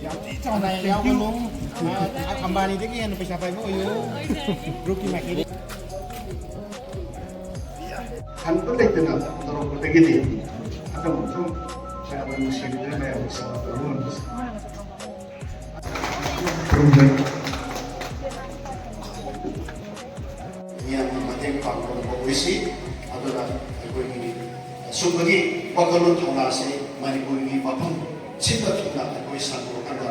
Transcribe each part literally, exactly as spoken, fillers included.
ꯌꯥꯝ ꯊꯤ ꯆꯥꯎꯅ ꯌꯥꯎꯕꯅꯣ꯫ ꯑ, ꯑꯝꯕꯥꯅꯤꯗꯒꯤ ꯍꯦꯟꯅ ꯄꯩꯁꯥ ꯄꯥꯏꯕ ꯑꯣꯏꯌꯨ꯫ ꯒ꯭ꯔꯨꯞꯀꯤ ꯃꯥꯏꯀꯩꯗꯒꯤ꯫ ꯍꯟꯕ ꯂꯩꯇꯅ ꯇꯧꯔꯛꯄꯗꯒꯤꯗꯤ ꯑꯗꯨꯝ ꯁꯨꯝ ꯃꯌꯥꯝꯅ ꯅꯨꯡꯁꯤꯕꯤꯗꯨꯅ ꯃꯌꯥꯝꯒꯤ ꯁꯦꯕꯥ ꯇꯧꯕ ꯉꯝꯕꯁꯦ꯫ ꯃꯤꯌꯥꯝꯒꯤ ꯃꯇꯦꯡ ꯄꯥꯡꯕ ꯉꯝꯕ ꯑꯣꯏꯁꯤ꯫ ꯑꯗꯨꯅ ꯑꯩꯈꯣꯏꯒꯤ ꯁꯨꯝꯕꯒꯤ ꯋꯥꯈꯜꯂꯣꯟ ꯊꯧꯅꯥꯁꯤ ꯃꯅꯤꯄꯨꯔꯒꯤ ꯃꯐꯝ ꯁꯤꯟꯕ ꯊꯨꯡꯅ ꯑꯩꯈꯣꯏ ꯁꯟꯗꯣꯛꯑꯀꯥꯟꯗ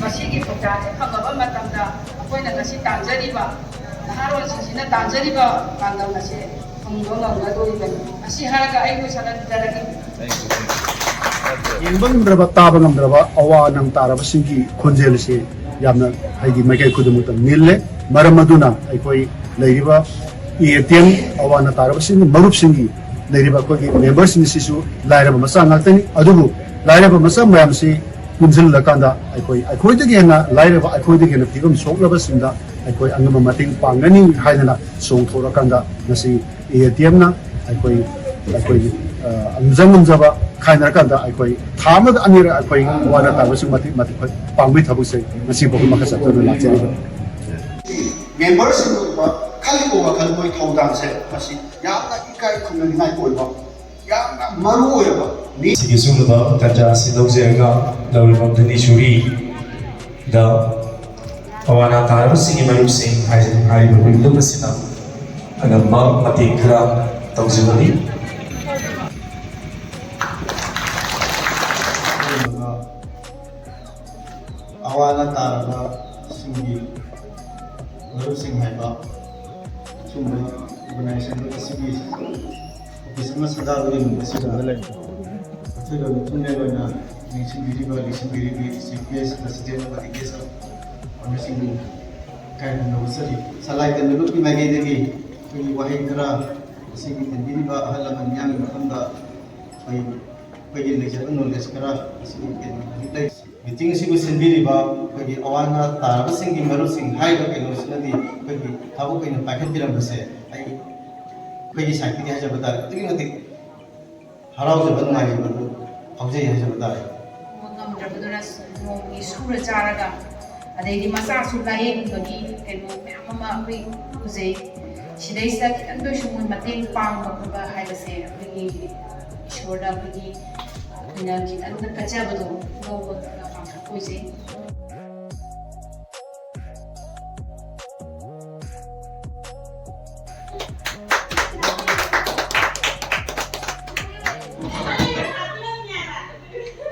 ꯃꯁꯤꯒꯤ ꯊꯧꯗꯥꯡꯁꯦ ꯐꯪꯉꯕ ꯃꯇꯝꯗ ꯑꯩꯈꯣꯏꯅ ꯉꯁꯤ ꯇꯥꯟꯖꯔꯤꯕ ꯅꯍꯥꯔꯣꯜꯁꯤꯡꯁꯤꯅ ꯇꯥꯟꯖꯔꯤꯕ ꯄꯥꯟꯗꯝ ꯑꯁꯦ ꯐꯪꯕ ꯉꯝꯒꯗꯧꯔꯤꯕꯅꯤ꯫ ꯑꯁꯤ ꯍꯥꯏꯔꯒ ꯑꯩ ꯂꯣꯏꯁꯤꯟꯖꯔꯒꯦ꯫ ꯌꯦꯡꯕ ꯉꯝꯗ꯭ꯔꯕ, ꯇꯥꯕ ꯉꯝꯗ꯭ꯔꯕ ꯑꯋꯥ ꯑꯅꯥ ꯇꯥꯔꯕꯁꯤꯡꯒꯤ ꯈꯣꯟꯖꯦꯜꯁꯤ ꯌꯥꯝꯅ, ꯍꯥꯏꯗꯤ, ꯃꯥꯏꯀꯩ ꯈꯨꯗꯤꯡꯃꯛꯇ ꯅꯤꯜꯂꯦ꯫ ꯃꯔꯝ ꯑꯗꯨꯅ ꯑꯩꯈꯣꯏ ꯂꯩꯔꯤꯕ ꯏ ꯑꯦ ꯇꯤ ꯑꯦꯝ ꯑꯋꯥ ꯑꯅꯥ ꯇꯥꯔꯕꯁꯤꯡ ꯃꯔꯨꯞꯁꯤꯡꯒꯤ ꯂꯩꯔꯤꯕ ꯑꯩꯈꯣꯏꯒꯤ ꯃꯦꯝꯕꯔꯁꯤꯡꯁꯤꯁꯨ ꯂꯥꯏꯔꯕ ꯃꯆꯥ ꯉꯥꯛꯇꯅꯤ꯫ ꯑꯗꯨꯕꯨ ꯂꯥꯏꯔꯕ ꯃꯆꯥ ꯃꯌꯥꯝꯁꯤ ꯄꯨꯟꯁꯤꯜꯂꯀꯥꯟꯗ ꯑꯩꯈꯣꯏ, ꯑꯩꯈꯣꯏꯗꯒꯤ ꯍꯦꯟꯅ ꯂꯥꯏꯔꯕ, ꯑꯩꯈꯣꯏꯗꯒꯤ ꯍꯦꯟꯅ ꯐꯤꯕꯝ ꯁꯣꯛꯂꯕꯁꯤꯡꯗ ꯑꯩꯈꯣꯏ ꯑꯉꯝꯕ ꯃꯇꯦꯡ ꯄꯥꯡꯒꯅꯤ ꯍꯥꯏꯗꯅ ꯆꯣꯡꯊꯣꯔꯛꯀꯥꯟꯗ ꯉꯁꯤ ꯏ ꯑꯦ ꯇꯤ ꯑꯦꯝꯅ ꯑꯩꯈꯣꯏ, ꯑꯩꯈꯣꯏꯒꯤ, ꯑ, ꯉꯝꯖ ꯉꯝꯖꯕ ꯈꯥꯏꯅꯔꯀꯥꯟꯗ ꯑꯩꯈꯣꯏ ꯊꯥ ꯑꯃꯗ ꯑꯅꯤꯔꯛ ꯑꯩꯈꯣꯏ ꯑꯋꯥ ꯑꯅꯥ ꯇꯥꯕꯁꯤꯡ ꯃꯇꯤꯛ ꯃꯇꯤꯛ ꯄꯥꯡꯕꯒꯤ ꯊꯕꯛꯁꯦ ꯉꯁꯤ ꯐꯥꯎꯕ ꯃꯈꯥ ꯆꯠꯊꯗꯨꯅ ꯂꯥꯛꯆꯔꯤꯕꯅꯤ꯫ ꯃꯦꯝꯕꯔꯁꯤꯡ ꯑꯣꯏꯕ ꯈꯜꯂꯤꯕ ꯋꯥꯈꯜ ꯃꯣꯏ ꯊꯧꯗꯥꯡꯁꯦ ꯃꯁꯤ ꯌꯥꯝꯅ ꯏꯀꯥꯏ ꯈꯨꯝꯅꯅꯤꯡꯉꯥꯏ ꯑꯣꯏꯕ, ꯌꯥꯝꯅ ꯃꯔꯨ ꯑꯣꯏꯔꯕ ꯃꯤ꯫ ꯁꯤꯒꯤ ꯁꯤꯒꯨꯝꯂꯕ ꯇꯥꯟꯖꯥ ꯑꯁꯤ ꯂꯧꯖꯔꯒ ꯂꯧꯔꯤꯕ ꯙꯅꯤ ꯁꯨꯔꯤꯗ ꯑꯋꯥ ꯑꯅꯥ ꯇꯥꯔꯕꯁꯤꯡꯒꯤ ꯃꯔꯨꯞꯁꯤꯡ ꯍꯥꯏ-, ꯍꯥꯏꯔꯤꯕ ꯃꯤꯂꯨꯞ ꯑꯁꯤꯅ ꯑꯉꯝꯕ ꯃꯇꯦꯡ ꯈꯔ ꯇꯧꯖꯕꯅꯤ꯫ ꯑꯋꯥ ꯑꯅꯥ ꯇꯥꯔꯕꯁꯤꯡꯒꯤ ꯃꯔꯨꯞꯁꯤꯡ ꯍꯥꯏꯕ ꯑꯁꯨꯝꯕ organization ꯑꯁꯤꯒꯤ ꯑꯣꯐꯤꯁ ꯑꯃ ꯁꯪꯒꯥꯕꯒꯤ ꯅꯨꯃꯤꯠ ꯑꯁꯤꯗ ꯑꯩꯈꯣꯏꯒ ꯃꯤꯊꯨꯡꯂꯦꯟ ꯑꯣꯏꯅ ꯌꯦꯡꯁꯤꯟꯕꯤꯔꯤꯕ, ꯂꯤꯡꯁꯤꯟꯕꯤꯔꯤꯕ ꯆꯤꯐ ꯒꯦꯁ, ꯄ꯭ꯔꯁꯤꯗꯦꯟ ꯑꯃꯗꯤ ꯒꯦꯁ ꯑꯣꯅꯔꯁꯤꯡꯕꯨ ꯏꯀꯥꯏ ꯈꯨꯝꯅꯕ ꯆꯠꯂꯤ꯫ ꯁꯂꯥꯏ ꯀꯟꯕ ꯂꯨꯞꯀꯤ ꯃꯥꯏꯀꯩꯗꯒꯤ ꯑꯩꯈꯣꯏꯒꯤ ꯋꯥꯍꯩ ꯈꯔ ꯑꯁꯤꯒꯤ ꯇꯤꯟꯕꯤꯔꯤꯕ ꯑꯍꯜ ꯂꯃꯟ ꯃꯤꯌꯥꯝꯒꯤ ꯃꯐꯝꯗ ꯑꯩꯈꯣꯏ ꯑꯩꯈꯣꯏꯒꯤ ꯂꯩꯖꯕ ꯅꯣꯂꯦꯖ ꯈꯔ ꯑꯁꯤ ꯀꯩꯅꯣ ꯍꯧꯖꯤꯛ ꯂꯩ꯫ ꯃꯤꯇꯤꯡ ꯑꯁꯤꯕꯨ ꯁꯤꯟꯕꯤꯔꯤꯕ ꯑꯩꯈꯣꯏꯒꯤ ꯑꯋꯥ ꯑꯅꯥ ꯇꯥꯔꯕꯁꯤꯡꯒꯤ ꯃꯔꯨꯞꯁꯤꯡ ꯍꯥꯏꯔꯤꯕ ꯀꯩꯅꯣꯁꯤꯅꯗꯤ ꯑꯩꯈꯣꯏꯒꯤ ꯊꯕꯛ ꯑꯣꯏꯅ ꯄꯥꯏꯈꯠꯄꯤꯔꯝꯕꯁꯦ ꯑꯩ ꯑꯩꯈꯣꯏꯒꯤ ꯁꯥꯏꯠꯇꯒꯤ ꯍꯥꯏꯖꯕ ꯇꯥꯔꯦ, ꯑꯗꯨꯛꯀꯤ ꯃꯇꯤꯛ ꯍꯔꯥꯎꯖꯕ, ꯅꯨꯡꯉꯥꯏꯖꯕ ꯑꯗꯨ ꯐꯥꯎꯖꯩ ꯍꯥꯏꯖꯕ ꯇꯥꯔꯦ꯫ ꯉꯝꯗ꯭ꯔꯕꯗꯨꯅ ꯅꯣꯡꯃꯒꯤ ꯁꯨꯔ ꯆꯥꯔꯒ, ꯑꯗꯩꯗꯤ ꯃꯆꯥꯁꯨ ꯂꯥꯌꯦꯡꯕꯒꯤ ꯀꯩꯅꯣ ꯃꯌꯥꯝ ꯑꯃ ꯑꯩꯈꯣꯏ ꯎꯖꯩ꯫ ꯁꯤꯗꯩꯁꯤꯗ ꯈꯤꯇꯪꯗ ꯑꯣꯏꯁꯨ ꯃꯣꯏ ꯃꯇꯦꯡ ꯄꯥꯡꯕ ꯈꯣꯠꯄ ꯍꯥꯏꯕꯁꯦ ꯑꯩꯈꯣꯏꯒꯤ ꯏꯁꯣꯔꯗ ꯑꯩꯈꯣꯏꯒꯤ ꯑꯩꯈꯣꯏꯅ ꯈꯤꯇꯪꯗ ꯀꯠꯆꯕꯗꯣ ꯂꯧꯕ ꯄꯥꯡꯊꯣꯛꯄ ꯑꯣꯏꯖꯩ꯫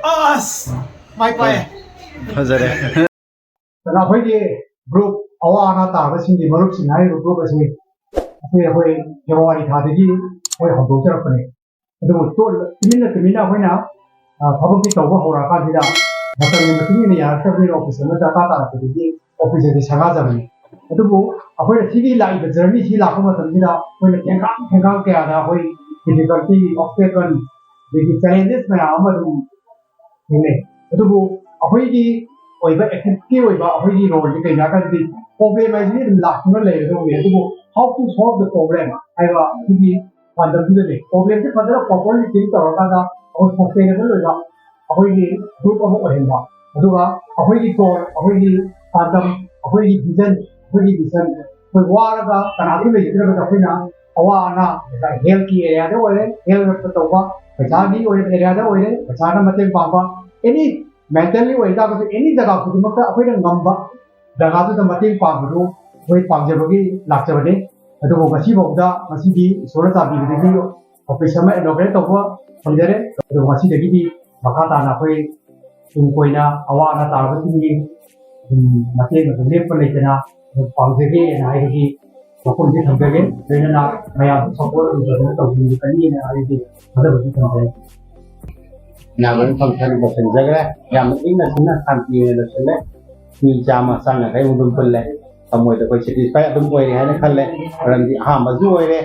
ꯑꯁ! ꯃꯥꯏ ꯄꯥꯛꯑꯦ꯫ ꯐꯖꯔꯦ꯫ ꯑꯗꯨꯅ ꯑꯩꯈꯣꯏꯒꯤ ꯒ꯭ꯔꯨꯞ ꯑꯋꯥ ꯑꯅꯥ ꯇꯥꯕꯁꯤꯡꯒꯤ ꯃꯔꯨꯞꯁꯤꯡ ꯍꯥꯏꯔꯤꯕ ꯒ꯭ꯔꯨꯞ ꯑꯁꯤ, ꯑꯁꯤ ꯑꯩꯈꯣꯏ ꯐꯦꯕ꯭ꯔꯨꯋꯥꯔꯤ ꯊꯥꯗꯒꯤ ꯑꯩꯈꯣꯏ ꯍꯧꯗꯣꯛꯆꯔꯛꯄꯅꯤ꯫ ꯑꯗꯨꯕꯨ ꯇꯣ-, ꯇꯨꯃꯤꯟꯅ ꯇꯨꯃꯤꯟꯅ ꯑꯩꯈꯣꯏꯅ, ꯑ, ꯊꯕꯛꯇꯤ ꯇꯧꯕ ꯍꯧꯔꯛꯑꯀꯥꯟꯁꯤꯗ ꯃꯇꯝꯒꯤ ꯃꯇꯨꯡ ꯏꯟꯅ ꯌꯥꯔꯛꯇꯕꯅꯤꯅ ꯑꯣꯐꯤꯁ ꯑꯃ ꯗꯔꯀꯥꯔ ꯇꯥꯔꯛꯄꯗꯒꯤ ꯑꯣꯐꯤꯁ ꯑꯁꯤ ꯁꯪꯒꯥꯖꯕꯅꯤ꯫ ꯑꯗꯨꯕꯨ ꯑꯩꯈꯣꯏꯅ ꯁꯤꯒꯤ ꯂꯥꯛꯏꯕ ꯖꯔꯅꯤꯁꯤ ꯂꯥꯛꯄ ꯃꯇꯝꯁꯤꯗ ꯑꯩꯈꯣꯏꯅ ꯊꯦꯡꯒꯥꯡ ꯊꯦꯡꯒꯥꯡ ꯀꯌꯥꯗ ꯑꯩꯈꯣꯏ ꯗꯤꯐꯤꯀꯜꯇꯤ, ꯑꯣꯕꯁꯇꯦꯀꯜ, ꯑꯗꯒꯤ ꯆꯦꯂꯦꯟꯖꯦꯁ ꯃꯌꯥꯝ ꯑꯃ ꯑꯗꯨꯝ ꯊꯦꯡꯅꯩ꯫ ꯑꯗꯨꯕꯨ ꯑꯩꯈꯣꯏꯒꯤ ꯑꯣꯏꯕ ꯑꯦꯊꯦꯠꯀꯤ ꯑꯣꯏꯕ ꯑꯩꯈꯣꯏꯒꯤ ꯔꯣꯜꯗꯤ ꯀꯩꯅꯣ ꯍꯥꯏꯔꯀꯥꯟꯗꯗꯤ ꯄ꯭ꯔꯣꯕ꯭ꯂꯦꯝ ꯍꯥꯏꯁꯤꯗꯤ ꯑꯗꯨꯝ ꯂꯥꯛꯇꯨꯅ ꯂꯩꯔꯗꯧꯕꯅꯤ꯫ ꯑꯗꯨꯕꯨ how to solve the problem ꯍꯥꯏꯕ ꯑꯗꯨꯒꯤ ꯄꯥꯟꯗꯝꯗꯨꯗꯅꯤ꯫ ꯄ꯭ꯔꯣꯕ꯭ꯂꯦꯝꯁꯦ ꯐꯖꯅ ꯄ꯭ꯔꯣꯄꯔꯂꯤ ꯊꯤꯡ ꯇꯧꯔꯀꯥꯟꯗ ꯑꯩꯈꯣꯏ ꯁꯁꯇꯦꯅꯦꯕꯜ ꯑꯣꯏꯕ ꯑꯩꯈꯣꯏꯒꯤ ꯒ꯭ꯔꯨꯞ ꯑꯃ ꯑꯣꯏꯍꯟꯕ, ꯑꯗꯨꯒ ꯑꯩꯈꯣꯏꯒꯤ ꯒꯣꯜ, ꯑꯩꯈꯣꯏꯒꯤ ꯄꯥꯟꯗꯝ, ꯑꯩꯈꯣꯏꯒꯤ ꯚꯤꯖꯟ, ꯑꯩꯈꯣꯏꯒꯤ ꯃꯤꯁꯟ, ꯑꯩꯈꯣꯏ ꯋꯥꯔꯒ ꯀꯅꯥꯁꯨ ꯂꯩꯖꯗ꯭ꯔꯕꯗ ꯑꯩꯈꯣꯏꯅ ꯑꯋꯥ ꯑꯅꯥ, ꯉꯁꯥꯏ ꯍꯦꯜꯊꯀꯤ ꯑꯦꯔꯤꯌꯥꯗ ꯑꯣꯏꯔꯦ, ꯍꯦꯜꯊ ꯇꯧꯕ, ꯄꯩꯁꯥꯒꯤ ꯑꯣꯏꯕ ꯑꯦꯔꯤꯌꯥꯗ ꯑꯣꯏꯔꯦ, ꯄꯩꯁꯥꯅ ꯃꯇꯦꯡ ꯄꯥꯡꯕ, ꯑꯦꯅꯤ ꯃꯦꯟꯇꯦꯜꯂꯤ ꯑꯣꯏꯇꯥꯔꯒꯁꯨ ꯑꯦꯅꯤ ꯖꯒꯥ ꯈꯨꯗꯤꯡꯃꯛꯇ ꯑꯩꯈꯣꯏꯅ ꯉꯝꯕ ꯖꯒꯥꯗꯨꯗ ꯃꯇꯦꯡ ꯄꯥꯡꯕꯗꯨ ꯑꯩꯈꯣꯏ ꯄꯥꯝꯖꯕꯒꯤ ꯂꯥꯛꯆꯕꯅꯤ꯫ ꯑꯗꯨꯕꯨ ꯉꯁꯤꯐꯥꯎꯗ ꯉꯁꯤꯗꯤ ꯏꯁꯣꯔꯅ ꯆꯥꯟꯕꯤꯕꯗꯒꯤ ꯑꯣꯐꯤꯁ ꯑꯃ ꯏꯅꯣꯒ꯭ꯔꯦꯠ ꯇꯧꯕ ꯐꯪꯖꯔꯦ꯫ ꯑꯗꯨꯕꯨ ꯉꯁꯤꯗꯒꯤꯗꯤ ꯃꯈꯥ ꯇꯥꯅ ꯑꯩꯈꯣꯏ ꯇꯨꯡ ꯀꯣꯏꯅ ꯑꯋꯥ ꯑꯅꯥ ꯇꯥꯔꯕꯁꯤꯡꯒꯤ ꯑꯗꯨꯝ ꯃꯇꯦꯡ ꯑꯗꯨꯝ ꯂꯦꯞꯄ ꯂꯩꯇꯅ ꯑꯗꯨꯝ ꯄꯥꯡꯖꯒꯦꯅ ꯍꯥꯏꯕꯒꯤ ꯋꯥꯐꯝꯁꯤ ꯊꯝꯖꯒꯦ꯫ ꯂꯣꯏꯅꯅ ꯃꯌꯥꯝꯁꯨ ꯁꯄꯣꯔꯠ ꯑꯗꯨꯝ ꯐꯖꯅ ꯇꯧꯕꯤꯒꯅꯤꯅ ꯍꯥꯏꯕꯒꯤ ꯊꯥꯖꯕꯁꯨ ꯊꯝꯖꯩ꯫ ꯏꯅꯥꯎꯒꯤ ꯐꯪꯁꯟ ꯂꯣꯏꯁꯤꯟꯖꯈ꯭ꯔꯦ꯫ ꯌꯥꯝꯅ ꯏꯪꯅ ꯆꯤꯛꯅ ꯁꯥꯟꯇꯤ ꯑꯣꯏꯅ ꯂꯣꯏꯁꯤꯜꯂꯦ꯫ ꯃꯤ ꯆꯥꯝꯃ, ꯆꯥꯝ ꯌꯥꯡꯈꯩꯃꯨꯛ ꯑꯗꯨꯝ ꯄꯨꯜꯂꯦ꯫ ꯊꯃꯣꯏꯗ ꯑꯩꯈꯣꯏ ꯁꯦꯇꯤꯁꯐꯥꯏ ꯑꯗꯨꯝ ꯑꯣꯏꯔꯦ ꯍꯥꯏꯅ ꯈꯜꯂꯦ꯫ ꯃꯔꯝꯗꯤ ꯑꯍꯥꯟꯕꯁꯨ ꯑꯣꯏꯔꯦ꯫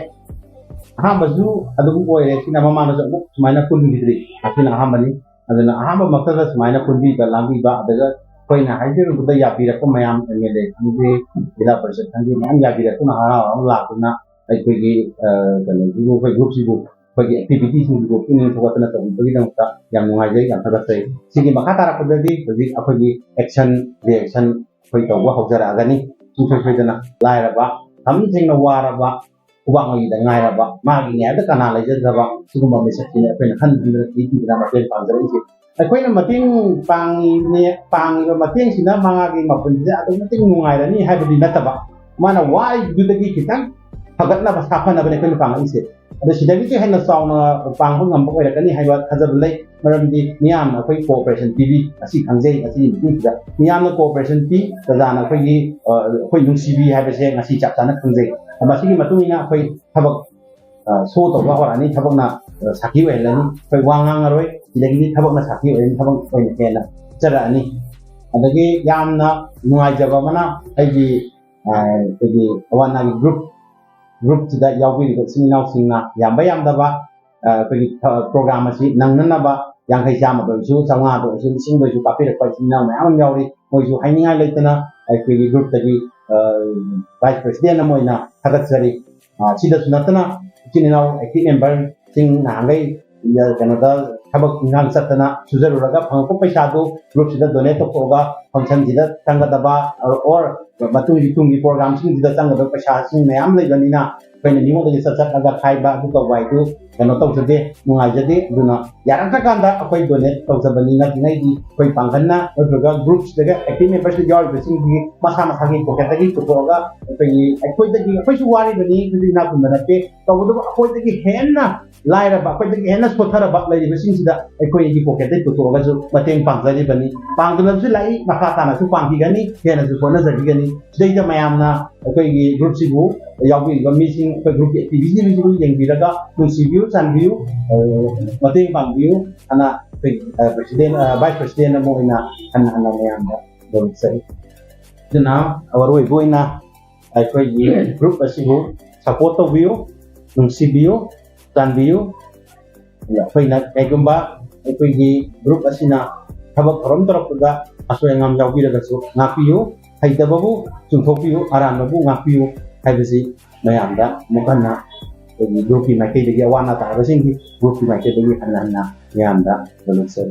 ꯑꯍꯥꯟꯕꯁꯨ ꯑꯗꯨꯝ ꯑꯣꯏꯔꯦ꯫ ꯁꯤꯅ ꯃꯃꯥꯡꯗꯁꯨ ꯑꯃꯨꯛ ꯁꯨꯃꯥꯏꯅ ꯄꯨꯟꯈꯤꯗ꯭ꯔꯤ꯫ ꯑꯁꯤꯅ ꯑꯍꯥꯟꯕꯅꯤ꯫ ꯑꯗꯨꯅ ꯑꯍꯥꯟꯕꯃꯛꯇꯗ ꯁꯨꯃꯥꯏꯅ ꯄꯨꯟꯕꯤꯕ ꯂꯥꯡꯕꯤꯕ, ꯑꯗꯨꯒ ꯑꯩꯈꯣꯏꯅ ꯍꯥꯏꯖꯔꯨꯕꯗ ꯌꯥꯕꯤꯔꯛꯄ ꯃꯌꯥꯝ, ꯑꯦꯝ ꯑꯦꯜ ꯑꯦ ꯈꯪꯗꯦ, ꯖꯤꯂꯥ ꯄꯔꯤꯁꯠ ꯈꯪꯗꯦ, ꯃꯌꯥꯝ ꯌꯥꯕꯤꯔꯛꯇꯨꯅ ꯍꯔꯥꯎ ꯍꯔꯥꯎ ꯂꯥꯛꯇꯨꯅ ꯑꯩꯈꯣꯏꯒꯤ, ꯑ, ꯀꯩꯅꯣꯁꯤꯕꯨ, ꯑꯩꯈꯣꯏ ꯒ꯭ꯔꯨꯞꯁꯤꯕꯨ, ꯑꯩꯈꯣꯏꯒꯤ ꯑꯦꯛꯇꯤꯚꯤꯇꯤꯁꯤꯡꯁꯤꯕꯨ ꯄꯨꯛꯅꯤꯡ ꯊꯧꯒꯠꯇꯅ ꯇꯧꯕꯤꯕꯒꯤꯗꯃꯛꯇ ꯌꯥꯝ ꯅꯨꯡꯉꯥꯏꯖꯩ, ꯌꯥꯝ ꯊꯥꯒꯠꯆꯩ꯫ ꯁꯤꯒꯤ ꯃꯈꯥ ꯇꯥꯔꯛꯄꯗꯗꯤ ꯍꯧꯖꯤꯛ ꯑꯩꯈꯣꯏꯒꯤ action reaction ꯑꯩꯈꯣꯏ ꯇꯧꯕ ꯍꯧꯖꯔꯛꯑꯒꯅꯤ꯫ ꯁꯨꯡꯁꯣꯏ ꯁꯣꯏꯗꯅ ꯂꯥꯏꯔꯕ, ꯊꯝ ꯊꯦꯡꯅ ꯋꯥꯔꯕ, ꯈꯨꯕꯥꯛ ꯃꯌꯤꯗ ꯉꯥꯏꯔꯕ, ꯃꯥꯒꯤꯅꯦ ꯍꯥꯏꯕꯗ ꯀꯅꯥ ꯂꯩꯖꯗ꯭ꯔꯕ, ꯁꯤꯒꯨꯝꯕ ꯃꯤꯁꯛꯁꯤꯅ ꯑꯩꯈꯣꯏꯅ ꯍꯟ ꯍꯟꯗꯨꯅ ꯊꯤ ꯊꯤꯗꯅ ꯃꯇꯦꯡ ꯄꯥꯡꯖꯔꯛꯏꯁꯦ꯫ ꯑꯩꯈꯣꯏꯅ ꯃꯇꯦꯡ ꯄꯥꯡꯉꯤꯕꯅꯦ, ꯄꯥꯡꯉꯤꯕ ꯃꯇꯦꯡꯁꯤꯅ ꯃꯥꯒꯤ ꯃꯄꯨꯟꯁꯤꯗ ꯑꯗꯨꯛꯀꯤ ꯃꯇꯤꯛ ꯅꯨꯡꯉꯥꯏꯔꯅꯤ ꯍꯥꯏꯕꯗꯤ ꯅꯠꯇꯕ, ꯃꯥꯅ ꯋꯥꯔꯤꯗꯨꯗꯒꯤ ꯈꯤꯇꯪ ꯐꯒꯠꯅꯕ, ꯁꯥꯐꯅꯕꯅꯦ ꯑꯩꯈꯣꯏꯅ ꯄꯥꯡꯉꯛꯏꯁꯦ꯫ ꯑꯗꯣ ꯁꯤꯗꯒꯤꯁꯨ ꯍꯦꯟꯅ ꯆꯥꯎꯅ ꯄꯥꯡꯕ ꯉꯝꯕ ꯑꯣꯏꯔꯛꯀꯅꯤ ꯍꯥꯏꯕ ꯊꯥꯖꯕ ꯂꯩ꯫ ꯃꯔꯝꯗꯤ ꯃꯤꯌꯥꯝꯅ ꯑꯩꯈꯣꯏ cooperation ꯄꯤꯕꯤ, ꯑꯁꯤ ꯈꯪꯖꯩ꯫ ꯑꯁꯤꯒꯤ ꯃꯇꯨꯡꯁꯤꯗ ꯃꯤꯌꯥꯝꯅ cooperation ꯄꯤ, ꯄ꯭ꯔꯖꯥꯅ ꯑꯩꯈꯣꯏꯒꯤ, ꯑ, ꯑꯩꯈꯣꯏ ꯅꯨꯡꯁꯤꯕꯤ ꯍꯥꯏꯕꯁꯦ ꯉꯁꯤ ꯆꯞ ꯆꯥꯅ ꯈꯪꯖꯩ꯫ ꯃꯁꯤꯒꯤ ꯃꯇꯨꯡ ꯏꯟꯅ ꯑꯩꯈꯣꯏ ꯊꯕꯛ, ꯑ, ꯁꯣ ꯇꯧꯕ ꯍꯧꯔꯛꯑꯅꯤ, ꯊꯕꯛꯅ, ꯑ, ꯁꯥꯈꯤ ꯑꯣꯏꯍꯜꯂꯅꯤ꯫ ꯑꯩꯈꯣꯏ ꯋꯥ ꯉꯥꯡꯉꯔꯣꯏ, ꯁꯤꯗꯒꯤꯗꯤ ꯊꯕꯛꯅ ꯁꯥꯈꯤ ꯑꯣꯏꯍꯜꯂꯅꯤ, ꯊꯕꯛ ꯑꯣꯏꯅ ꯍꯦꯟꯅ ꯆꯠꯂꯛꯑꯅꯤ꯫ ꯑꯗꯒꯤ ꯌꯥꯝꯅ ꯅꯨꯡꯉꯥꯏꯖꯕ ꯑꯃꯅ, ꯑꯩꯒꯤ, ꯑ, ꯑꯩꯈꯣꯏꯒꯤ ꯑꯋꯥ ꯑꯅꯥꯒꯤ ꯒ꯭ꯔꯨꯞ, ꯒ꯭ꯔꯨꯞꯁꯤꯗ ꯌꯥꯎꯕꯤꯔꯤꯕ ꯏꯆꯤꯟ ꯏꯅꯥꯎꯁꯤꯡꯅ, ꯌꯥꯝꯕ ꯌꯥꯝꯗꯕ, ꯑ, ꯑꯩꯈꯣꯏꯒꯤ ꯊ-, ꯄ꯭ꯔꯣꯒ꯭ꯔꯥꯝ ꯑꯁꯤ ꯅꯪꯅꯅꯕ ꯌꯥꯡꯈꯩ ꯆꯥꯝꯃꯗ ꯑꯣꯏꯔꯁꯨ, ꯆꯥꯝꯃꯉꯥꯗ ꯑꯣꯏꯔꯁꯨ, ꯂꯤꯁꯤꯡꯗ ꯑꯣꯏꯔꯁꯨ ꯀꯥꯞꯄꯤꯔꯛꯄ ꯏꯆꯤꯟ ꯏꯅꯥꯎ ꯃꯌꯥꯝ ꯑꯃ ꯌꯥꯎꯔꯤ꯫ ꯃꯣꯏꯁꯨ ꯍꯥꯏꯅꯤꯡꯉꯥꯏ ꯂꯩꯇꯅ ꯑꯩꯈꯣꯏꯒꯤ ꯒ꯭ꯔꯨꯞꯇꯒꯤ, ꯑ, ꯚꯥꯏꯁ ꯄ꯭ꯔꯦꯁꯤꯗꯦꯟ ꯑꯃ ꯑꯣꯏꯅ ꯊꯥꯒꯠꯆꯔꯤ꯫ ꯑ, ꯁꯤꯗꯁꯨ ꯅꯠꯇꯅ ꯏꯆꯤꯟ ꯏꯅꯥꯎ ꯑꯦꯛꯇꯤꯚ ꯃꯦꯝꯕꯔꯁꯤꯡ ꯅꯍꯥꯟꯈꯩ, ꯑ, ꯀꯩꯅꯣꯗ ꯊꯕꯛ ꯏꯪꯈꯥꯡ ꯆꯠꯇꯅ ꯁꯨꯖꯔꯨꯔꯒ ꯐꯪꯉꯛꯄ ꯄꯩꯁꯥꯗꯨ ꯒ꯭ꯔꯨꯞꯁꯤꯗ ꯗꯣꯅꯦꯠ ꯇꯧꯊꯣꯛꯑꯒ ꯐꯪꯁꯟꯁꯤꯗ ꯆꯪꯒꯗꯕ, ꯑꯣꯔ ꯃꯇꯨꯡꯒꯤ, ꯇꯨꯡꯒꯤ ꯄ꯭ꯔꯣꯒ꯭ꯔꯥꯝꯁꯤꯡꯁꯤꯗ ꯆꯪꯒꯗꯕ ꯄꯩꯁꯥꯁꯤꯡ ꯃꯌꯥꯝ ꯂꯩꯕꯅꯤꯅ ꯑꯩꯈꯣꯏꯅ ꯃꯤꯉꯣꯟꯗꯒꯤ ꯆꯠ ꯆꯠꯂꯒ ꯈꯥꯏꯕ ꯑꯗꯨ ꯇꯧꯕ ꯍꯥꯏꯗꯨ ꯀꯩꯅꯣ ꯇꯧꯖꯗꯦ, ꯅꯨꯡꯉꯥꯏꯖꯗꯦ꯫ ꯑꯗꯨꯅ ꯌꯥꯔꯛꯇ꯭ꯔꯀꯥꯟꯗ ꯑꯩꯈꯣꯏ ꯗꯣꯅꯦꯠ ꯇꯧꯖꯕꯅꯤ꯫ ꯅꯠꯇ꯭ꯔꯤꯉꯩꯗꯤ ꯑꯩꯈꯣꯏ ꯄꯥꯡꯒꯜꯅ ꯅꯠꯇ꯭ꯔꯒ ꯒ꯭ꯔꯨꯞꯁꯤꯗꯒ ꯑꯦꯛꯇꯤꯚ ꯃꯦꯝꯕꯔꯁꯤꯗ ꯌꯥꯎꯔꯤꯕꯁꯤꯡꯒꯤ ꯃꯁꯥ ꯃꯁꯥꯒꯤ ꯄꯣꯀꯦꯠꯇꯒꯤ ꯄꯨꯊꯣꯛꯑꯒ ꯑꯩꯈꯣꯏꯒꯤ, ꯑꯩꯈꯣꯏꯗꯒꯤ, ꯑꯩꯈꯣꯏꯁꯨ ꯋꯥꯔꯤꯕꯅꯤ, ꯑꯩꯈꯣꯏꯁꯨ ꯏꯅꯥꯛ ꯈꯨꯟꯕ ꯅꯠꯇꯦ, ꯇꯧꯕꯇꯕꯨ ꯑꯩꯈꯣꯏꯗꯒꯤ ꯍꯦꯟꯅ ꯂꯥꯏꯔꯕ, ꯑꯩꯈꯣꯏꯗꯒꯤ ꯍꯦꯟꯅ ꯁꯣꯠꯊꯔꯕ ꯂꯩꯔꯤꯕꯁꯤꯡꯁꯤꯗ ꯑꯩꯈꯣꯏꯒꯤ ꯄꯣꯀꯦꯠꯇꯒꯤ ꯄꯨꯊꯣꯛꯑꯒꯁꯨ ꯃꯇꯦꯡ ꯄꯥꯡꯖꯔꯤꯕꯅꯤ꯫ ꯄꯥꯡꯗꯅꯁꯨ ꯂꯥꯛꯏ, ꯃꯈꯥ ꯇꯥꯅꯁꯨ ꯄꯥꯡꯈꯤꯒꯅꯤ, ꯍꯦꯟꯅꯁꯨ ꯍꯣꯠꯅꯖꯈꯤꯒꯅꯤ꯫ ꯁꯤꯗꯩꯗ ꯃꯌꯥꯝꯅ ꯑꯩꯈꯣꯏꯒꯤ ꯒ꯭ꯔꯨꯞꯁꯤꯕꯨ ꯌꯥꯎꯕꯤꯔꯤꯕ ꯃꯤꯁꯤꯡ, ꯑꯩꯈꯣꯏ ꯒ꯭ꯔꯨꯞꯀꯤ ꯑꯦꯛꯇꯤꯚꯤꯁꯤꯡꯁꯤꯕꯨ ꯌꯦꯡꯕꯤꯔꯒ ꯅꯨꯡꯁꯤꯕꯤꯌꯨ, ꯆꯥꯟꯕꯤꯌꯨ, ꯑ, ꯃꯇꯦꯡ ꯄꯥꯡꯕꯤꯌꯨ ꯑꯅ ꯑꯩꯈꯣꯏ, ꯑ, ꯄ꯭ꯔꯦꯁꯤꯗꯦꯟ, ꯑ, ꯚꯥꯏꯁ ꯄ꯭ꯔꯦꯁꯤꯗꯦꯟ ꯑꯃ ꯑꯣꯏꯅ ꯍꯟꯅ ꯍꯟꯅ ꯃꯌꯥꯝꯗ ꯐꯣꯡꯗꯣꯛꯆꯔꯤ꯫ ꯑꯗꯨꯅ ꯑꯔꯣꯏꯕ ꯑꯣꯏꯅ ꯑꯩꯈꯣꯏꯒꯤ ꯒ꯭ꯔꯨꯞ ꯑꯁꯤꯕꯨ ꯁꯄꯣꯔꯠ ꯇꯧꯕꯤꯌꯨ꯫ ꯅꯨꯡꯁꯤꯕꯤꯌꯨ, ꯆꯥꯟꯕꯤꯌꯨ꯫ ꯑꯩꯈꯣꯏꯅ ꯀꯩꯒꯨꯝꯕ ꯑꯩꯈꯣꯏꯒꯤ ꯒ꯭ꯔꯨꯞ ꯑꯁꯤꯅ ꯊꯕꯛ ꯊꯧꯔꯝ ꯇꯧꯔꯛꯄꯗ ꯑꯁꯣꯏ ꯑꯉꯥꯝ ꯌꯥꯎꯕꯤꯔꯒꯁꯨ ꯉꯥꯛꯄꯤꯌꯨ꯫ ꯍꯩꯇꯕꯕꯨ ꯆꯨꯝꯊꯣꯛꯄꯤꯌꯨ, ꯑꯔꯥꯟꯕꯕꯨ ꯉꯥꯛꯄꯤꯌꯨ ꯍꯥꯏꯕꯁꯤ ꯃꯌꯥꯝꯗ ꯑꯃꯨꯛ ꯍꯟꯅ ꯑꯩꯈꯣꯏꯒꯤ ꯒ꯭ꯔꯨꯞꯀꯤ ꯃꯥꯏꯀꯩꯗꯒꯤ, ꯑꯋꯥ ꯑꯅꯥ ꯇꯥꯔꯕꯁꯤꯡꯒꯤ ꯒ꯭ꯔꯨꯞꯀꯤ ꯃꯥꯏꯀꯩꯗꯒꯤ ꯍꯟꯅ ꯍꯟꯅ ꯃꯌꯥꯝꯗ ꯅꯣꯂꯦꯖ